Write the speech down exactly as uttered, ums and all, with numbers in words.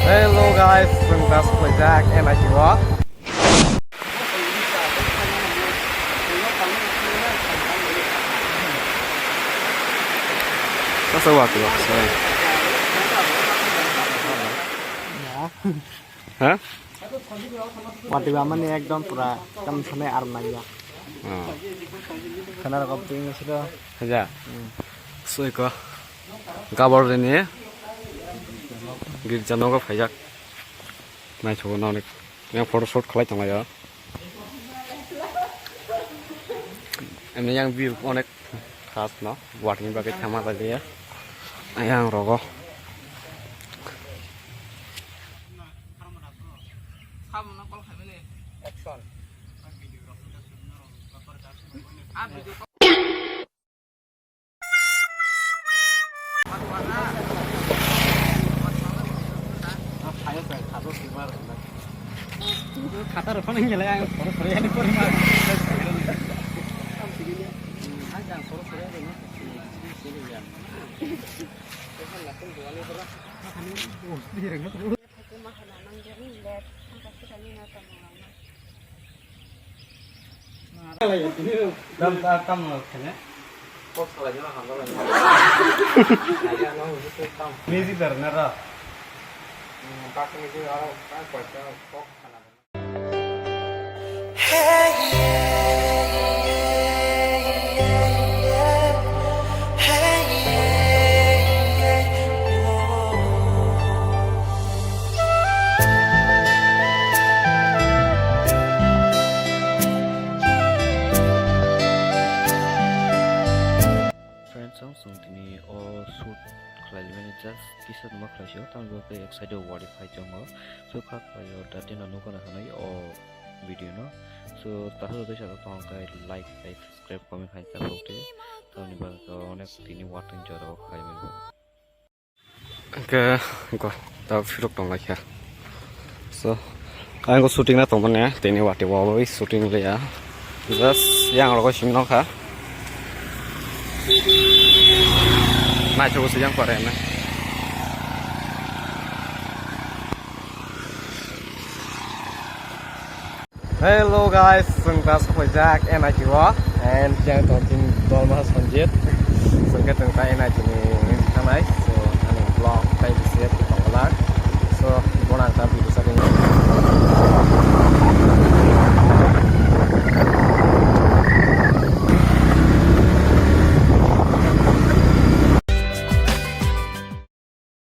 Hello guys, chwng das khlaijak N I T o. Kasa wati wati. Ha? Wati ba mani ekdom pura kam sane ar nang ya. Oh. Khana rok ping sida. Haja. Hmm. Soi ko. Gabor reni. Girja nogo phaijak. Nai chogo na onek. Yang photo shoot khlai tong ya. Emni yang view onek khas no. Watni bagwi thama tadi ya. Yang rogo. Action. Khatar phone ngelai ang soro soro yani pori ma. Ang soro soro yani. Music dar na ra. Friends, ang chwng tini o shoot khlai limani just kisa numa khlai sio, tamni bagwi excited wari phai tongo. So, kha khlai o dati no nukha na hinwi o video no. So, tahlo tei sa tong khe like, like, subscribe, comment khai ta phok di. Tamni bagwi onek tini watwi jora o khlai mani. Hwnkhe go ta phirok tong lai kha. So, ang go shooting na tong mani, tini wati wa wi shooting le ya. Just yang rogo sing no kha. Nai chogo se yang pare na. Hello guys, chwng ta sokhlaijak N I T o and yang tong tin dolma Sanjit. Chwng khe chwng ta N I T ni thangnai.